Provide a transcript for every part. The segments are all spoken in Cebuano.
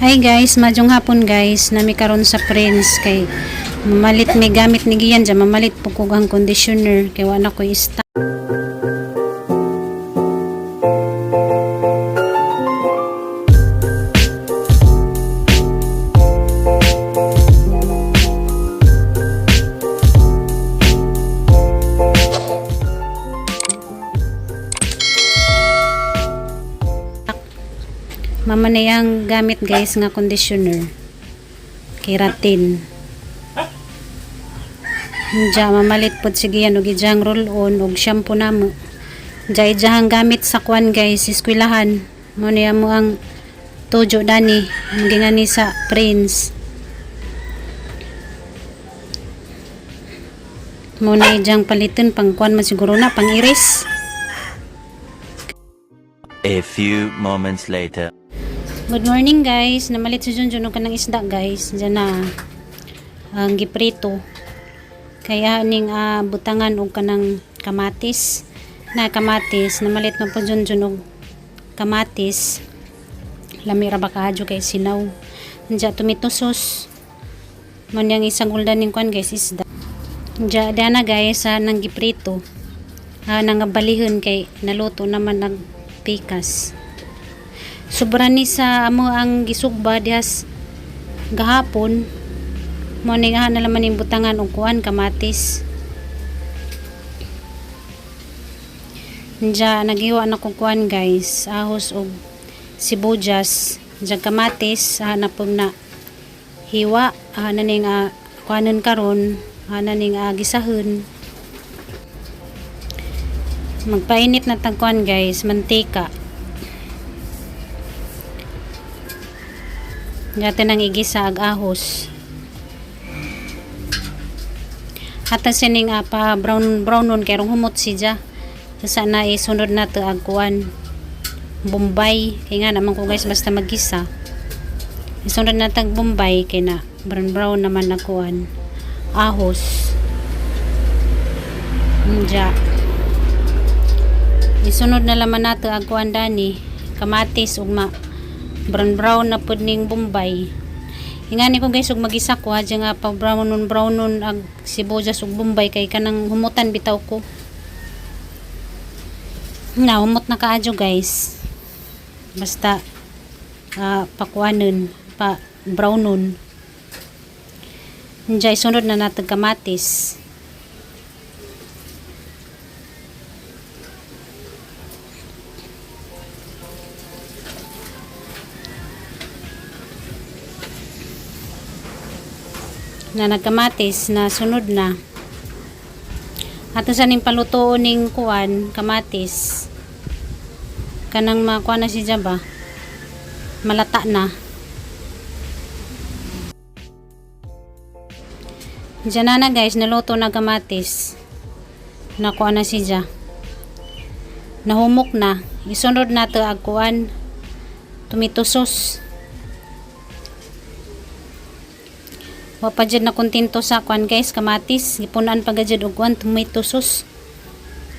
Hi guys, maayong hapon guys. Nami karon sa Prince kay mamalit may gamit ni Gian dyan. Mamalit po ko ang conditioner kay wala ko stock. Mama na yang gamit guys nga conditioner. Keratin. Diya mamalit pod sige yan og ijang roll on og shampoo namo. Diya ijang gamit sa kwan guys, eskwelahan. Mo niya mo ang tujo dani, ang gingani sa Prince. Mo na ijang paliton pang kwan man siguro na pang iris. A few moments later. Good morning guys. Namalit si Junjun og kanang isda guys. Diyan na ang giprito. Kaya ning butangan og kanang kamatis. Na kamatis, namalit man po Junjun og kamatis. Lami ra ba kaadyo kay sinaw. Diyan tomato sauce. Mo niyang isang uldan ning kwan guys isda. Diyan dana guys sa nang giprito. Nang balihon kay naluto naman nag pikas. Sobra ni sa amo ang gisugba dihas gahapon. Mo ni nga na laman ning butangan og kuan kamatis. Diya naghiwa na ko kuan guys, ahos og sibuyas, diya kamatis, na pud na hiwa, na ning kuanon karon, na ning gisahon. Magpainit na tag kuan guys, mantika. Gata nang igisa ag ahos. Hata sining pa brown brownon kay rong humot siya. Sa na isunod na to ag kuan Bombay kay nga naman ko guys basta magisa. Isunod na tag Bombay kay na brown brown naman na kuan ahos. Nja. Isunod na laman nato ag kuan dani kamatis ug ma brown brown na pud ning Bombay. Ingani ko guys ug magisa ko ha nga pa brownon brownon ag sibuyas ug Bombay kay kanang humutan bitaw ko. Na humot na kaadyo guys. Basta pakuanon pa brownon. Diya isunod na nato kamatis. Na nagkamatis na sunod na. Ato sa ning palutoon ning kuan kamatis. Kanang makuha na si ba? Malata na. Diyan na na guys, naluto na kamatis. Nakuha na siya. Nahumok na. Isunod na to ag kuan tomato sauce. Wa pa jud na kontento sa kuan guys, kamatis. Gipunan pa gajud og kuan tomato sauce.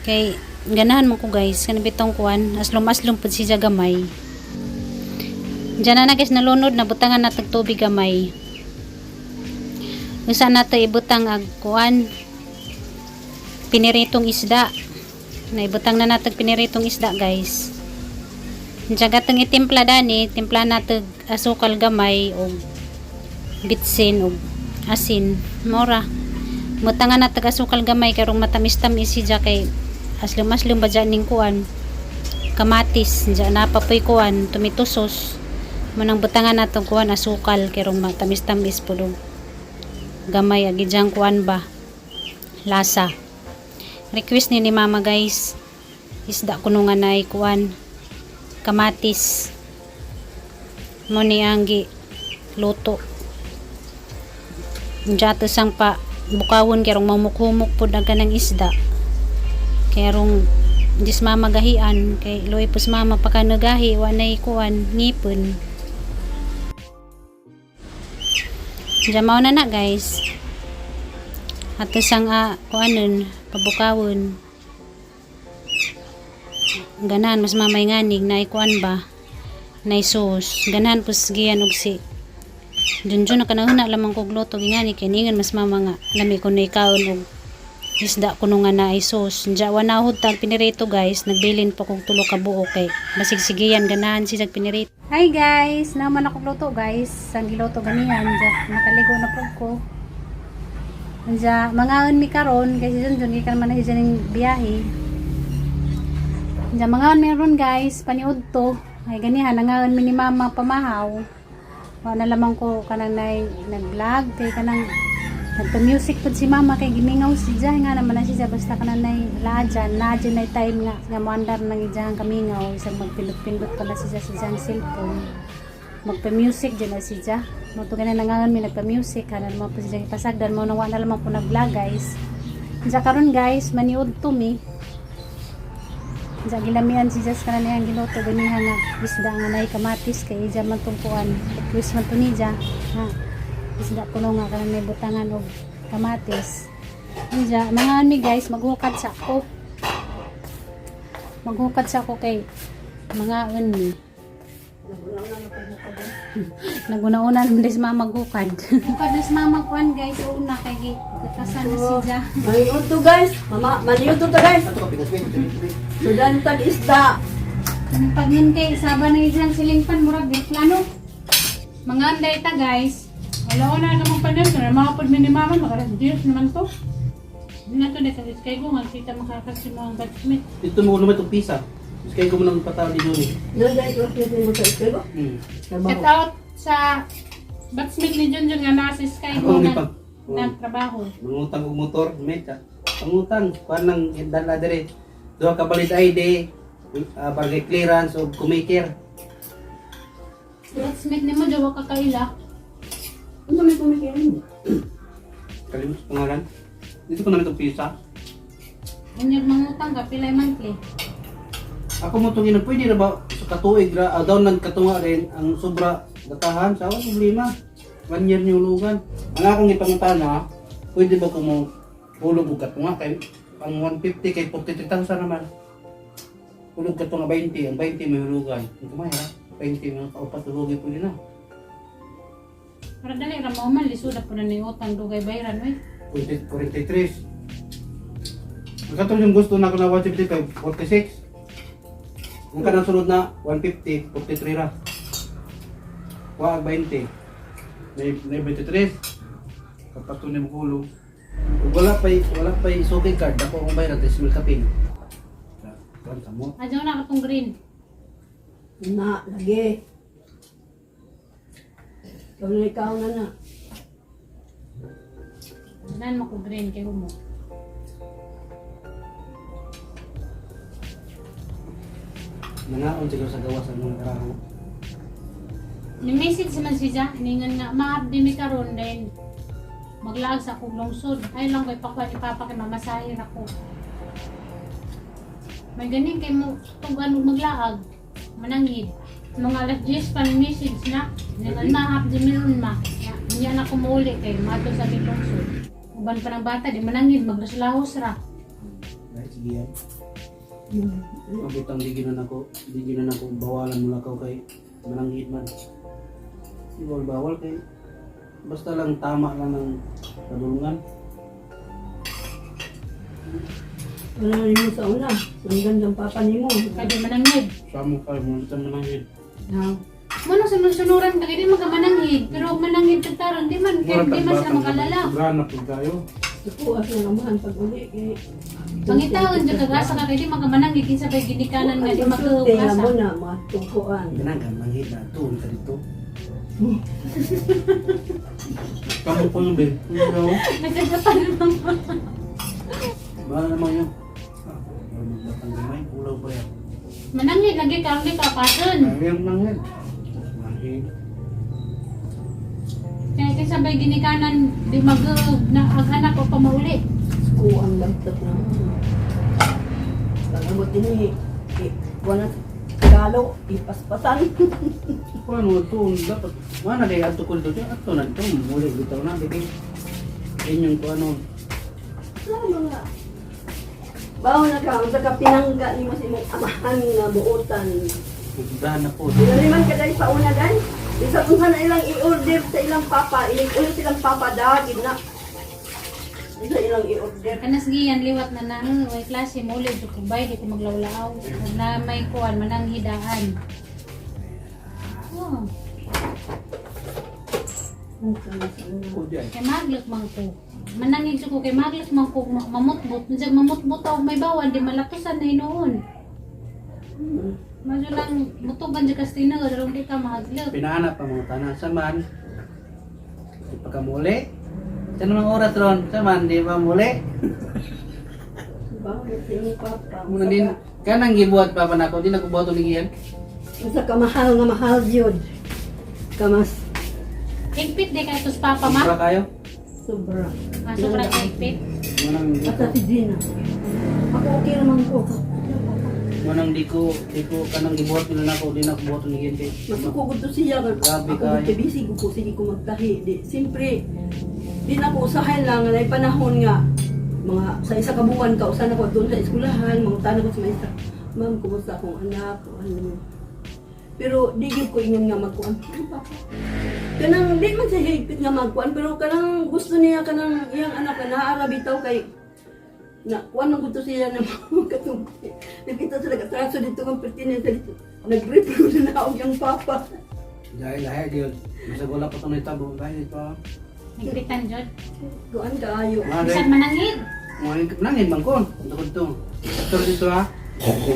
Kay ganahan mo ko guys, kanang bitong kuan, aslom-aslom pud siya gamay. Diyan na na guys, nalunod na, butangan na tag tubig gamay. Usa na to ibutang ag kuan piniritong isda. Naibutang na natag piniritong isda guys. Diyan gatong itimpla dani, timpla natag asukal gamay og bitsin og asin. Mora. Butangan natag asukal gamay karong matamis-tamis siya kay aslom-aslom ba dyan ning kuan kamatis. Diyan na papoy kuan tomato sauce. Manang butangan natong kuan asukal karong matamis-tamis pud og gamay agi diyang kuan ba lasa. Request ni mama guys, isda kuno nga nay kuan kamatis. Mo ni ang gi luto. Diyan sang pa bukawon kay rong mamuk-humok pud ang kanang isda. Kay rong dis mama gahian kay luoy pus mama pakanagahi wa nay kuan ngipon. Diyan mao na na guys. Ato sang kuanon pabukawon. Ganahan mas mamay nganig na kuan ba. Nay sauce. Ganahan po sigian og si Junjun na kanahuna lamang kog luto gingani kay ningon mas mama nga lami ko na ikaon og isda kuno nga naay sauce. Diya wa nahud tag pinirito, guys, nagbilin pa kog tulo ka buok kay basig sigian ganahan siya pinirito. Hi guys, naman ako luto, guys. Ang giluto ganihan diya nakaligo na pud ko. Diya mangaon mi karon kay si Junjun gikan man na siya ning biyahe. Diya mangaon mi ron, guys, paniud to. Ay ganihan nangaon mi ni mama pamahaw. Wa na lamang ko kanang nay nag-vlog kay kanang nagpa-music pud si mama kay gimingaw si Jai nga naman na siya basta kanang nay lajan na dyan nay time nga nga moandar nang ijang kamingaw isang magpindot-pindot pala siya sa ijang cellphone, magpa-music dyan na si Jai mo to ganun nangangan mi nagpa-music hanan mo po siya ipasagdan mo nang wa na lamang ko nag-vlog, guys. Diya karon, guys, maniud to mi. Diya gilamian si Jas karon niyang giluto ganiha nga isda nga nay kamatis kay ija man tong kuan request man to ni Ja ha isda kuno nga kanang may butangan og kamatis. Diya mga mi, guys, maghukad sa ako. Maghukad sa ako kay mga mi. Naguna-una naman si mama maghukad. Hukad na si mama kuan, guys, una kay gi katasan na si Ja. Maliuto to, guys. Mama, maliuto to, guys. Sudan tag isda. Ang paghintay, saba na isang silingpan, murag di plano. Mga anday ta, guys. Wala ko na namang panon. Wala mga pod ni mama, makaras Diyos naman to. Hindi na to na sa kay ko nga kita makakasi mo ang batchmate. Dito mo naman itong pisa. Mas kayo ko mo nang patawad ni Johnny. Doon guys, wag niyo mo sa iskego. Shout out sa batchmate ni Junjun nga nasa Sky Ako ko ni na pag nagtrabaho. mangutang og motor, meta. Pangutang, kuan nang dala dire. Duha ka valid ID, barangay clearance o kumaker. Batchmate nimo jawa ka kaila. Ano may kumikirin? Kalimot sa pangalan. Dito ko naman itong pisa. Unyag mangutang ka, pilay monthly. Ako mo itong ina, pwede na ba sa katuig ra, daw nang katunga rin ang sobra datahan sa akong problema. One year niyo hulugan. Ang akong ipangutana, pwede ba kung mo hulog og katunga kay ang 150 kay 43,000 naman. Hulog katunga 20, ang 20 may hulugan. Ang kumay ha, 20 mga kaupat hulugi pwede na. Para dali ra mo man lisuda po na ni utang dugay bayran oy. 43. Ang katong yung gusto na ako na 175, 46. Ang kanang sunod na 150, 43 ra. Wa 20. May 23. Kapato ni Mukulo. Ug wala pa'y suki card ako ang bayran 3,000 kapin. Kuan ka mo. Adyaw na katong green. Na, lagi. Ikaw na ikaw na na. Nan mo ko green kay humo. Nangaon siguro sa gawas ang mga karaho. Ni message man siya, ningan nga maap di mi karon then maglaag sa akong lungsod. Ay lang kay pakuha ni Papa kay mamasahe ra ko. May ganin kay mo tugan og maglaag. Mananghid. Mga alas 10 pa ni message na. Ningan maap di mi ron ma. Niya na ko muuli kay mato sa aming lungsod. Uban pa ng bata di mananghid maglaslahos ra. Right, sige yan. Mabutang di ginan ako bawalan mo lakaw kay mananghid man. Di bawal bawal kay basta lang tama lang ng kadulungan. Wala na mo sa una. Sundan ng papa ni mo. Kay di mananghid. Sa mo kay mo sa mananghid. Na. Mano sunod-sunuran ka kay di magka mananghid pero og mananghid ka taron di man kay di man sila makalala. Sobrang na pud tayo. Tukuas na naman pag uli. Kay, Pangitaon jud kag asa ka kay di magka mananghid kinsa bay ginikanan nga di Sulti nga magkaugasa. mo na, mga tukuan. Ganang ka mananghid na tuon ka dito. Kamu po yung be. Ano? Nagkagapan lang. Bahala naman yun. Ah, magbatang gamay, ulaw pa yan. Mananghid lagi ka di ka pason. Ayaw mananghid. Mananghid. Kay kinsa bay ginikanan di mag na ang anak o pamauli. Kuang lagtot na. Pag-abot din eh, wala Tagalog, ipaspasan. Kung ano ito, dapat, mana kay ato ko dito, ato na ito, muli bitaw na, di kay inyong kung ano, Sa mga Bawo na ka, unsa ka pinangga nimo sa imong amahan nga buotan. Sobrahan na po. Dili man ka dahil sa una dahil. Bisan unsa na ilang i-order sa ilang papa, ilang ulit silang papa dahil na. Isa ilang i-order. Kanas giyan liwat na na way klase mo ulit ko bay di ko maglawlaw. Ug na may kuan manang hidaan. Oh, Oh, di ay. kay maglok man ko. Manangig jud ko kay maglok man ko mamutbot, bisag mamutbot og may bawan di malatusan na hinuon. Madyo lang mutugan jud kas tinuod aron di ka mahaglok. Pinahanap ang mga tanan sa man. Di pa ka muli. Sa namang oras ron, sa man, di ba muli? Bakit sa iyong papa? Muna din, kanang gibuhat pa pa nako, di na ko buhat uling iyan. Usa ka mahal nga mahal yun. Kamas Higpit di kay tos papa ma. Sobra kayo. sobra. Ah, sobra ka higpit. Munang di Basta ko, si Gina. Ako okay naman ko. munang di ko kanang gibuhat nila nako, di na ko buhat uling iyan kay. Masuko ko to siya. Grabe Ako kayo. kay busy ko sige ko magtahi. Di, siyempre, di na ko usahay lang nga panahon nga mga sa isa ka buwan ka usan ako doon sa eskwelahan, mangutana ko sa maestra. Ma'am, kumusta akong anak? O ano. Pero di gyud ko ingon nga magkuan. Ano pa? Kanang di man siya higpit nga magkuan pero kanang gusto niya kanang iyang anak na naara bitaw kay na kuan man gud to siya na katong nakita sila katraso dito ng pertinent dito. Nag-review na na og iyang papa. Dahil lahi gyud. Bisag wala pa tong nitabo, dahil ito. Higpitan jud. Kuan kaayo. Bisan manangid. Mga nangin man kon. Ito to. Ito dito ha.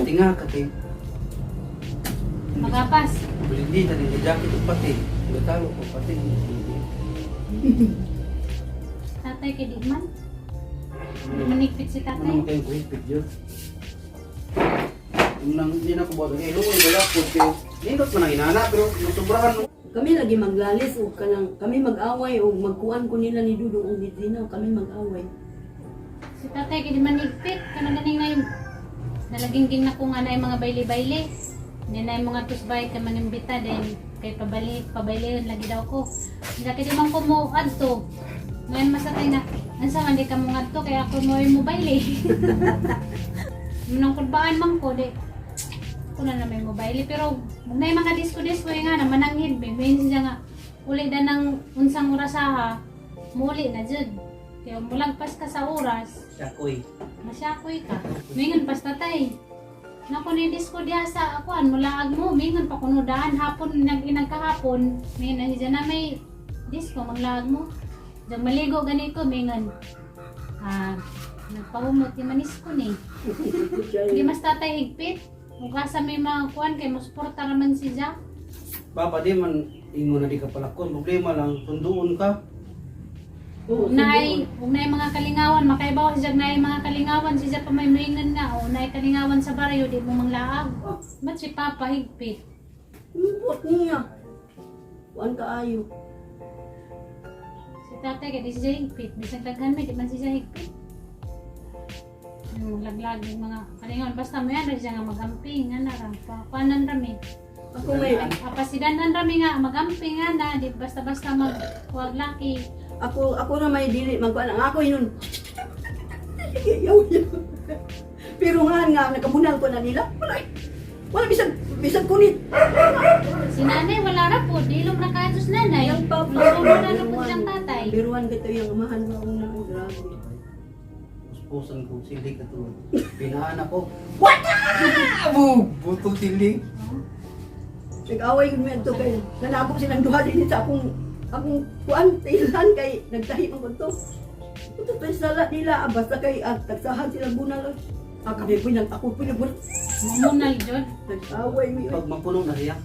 Tinga ka kay. Magapas. Hindi ta din jacket ug pati. Gatalo ko pati. Tatay kay di man. Di manigpit si Ano tatay. man kayo kuhigpit yun? Nang hindi na ko buhat. Eh, luoy wala ko kay. Nindot man ang inana pero nasubrahan mo. Kami lagi maglalis og kanang kami mag-away og magkuan ko nila ni Dudong og ni Gina, kami mag-away. Si tatay kay di manigpit. Kanang ganing na yung nalaging na ko nga na yung mga bayle-bayle. Hindi na yung mga tusbay kay manimbita din. Kay pabalik, pabayleon lagi daw ko. Hindi kay di man ko mo adto. Ngayon masatay na, ansa man di ka mo ngadto kaya ako mo yung mobile eh. Munang kulbaan man ko di. Ako na na may mobile pero huwag na yung mga disco-disco yung nga na mananghid may means siya nga uli na ng unsang oras ha muli na jud. Kaya mulagpas ka sa oras, Sakoy. masyakoy ka. Mingon pas tatay. Nako ni disco diha sa akuan mulaag mo mingon pa kuno daan hapon nag inagkahapon mingon na siya na may disco manglaag mo. Diyan maligo gani ko mingon. Ah, nagpahumot ni manisko ni. Hindi mas tatay higpit. Mukha sa may mga kuan kay mo suporta raman si Jack. Papa di man ingon na di ka palakon. Problema lang sunduon ka. Oo, Nay, ug nay mga kalingawan, makaibaw si Jag nay mga kalingawan, si Jag pa may maingan nga o nay kalingawan sa baryo di mo manglaag. Ba't si Papa higpit? Umpot niya. Kuan kaayo. Si tatay kay di siya higpit, bisag daghan may di man siya higpit. Yung laglag yung mga kalingawan basta mo yan ra siya nga magamping nga na ra. Pakuanan rami. Ako may Apasidanan rami nga magamping nga na di basta-basta mag kuwag laki. ako ako na may dili magkuan ang ako yun. Yaw, yaw. Pero nga nga nakabunal ko na nila. Wala. Eh. Wala bisag bisag kunit. Si nanay wala ra po, dilom ra kaayos nanay. Yang papa. Lusulo na na po siyang tatay. Biruan kito yung amahan mo ang nang grabe. Puspusan ko sili ka to. Pinaan ako. What? Bu, butong sili. Nag-away gud mi adto kay nanabok silang duha din sa akong akong kuan tilan kay nagtahi man ko to. Ito to sala nila ah, basta kay ah, tagsahan silang bunal. Ah, kami po nang ako po nang Mamunal jud. nag-away mi. Pag mapuno na siya.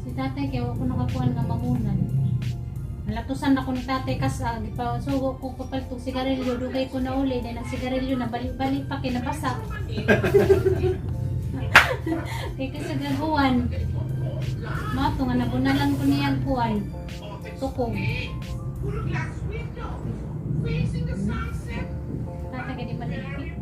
Si tatay kay wa ko nakakuan nga mamunan. Nalatusan ako ni tatay kas ah, gipasugo ko kapaltog sigarilyo dugay ko na uli dahil ang sigarilyo na balik-balik pa kinabasa. Kay kasi gagawan. Mato nga nabunalan ko niyang kuan. Tukog. Tatay kay di maligpit.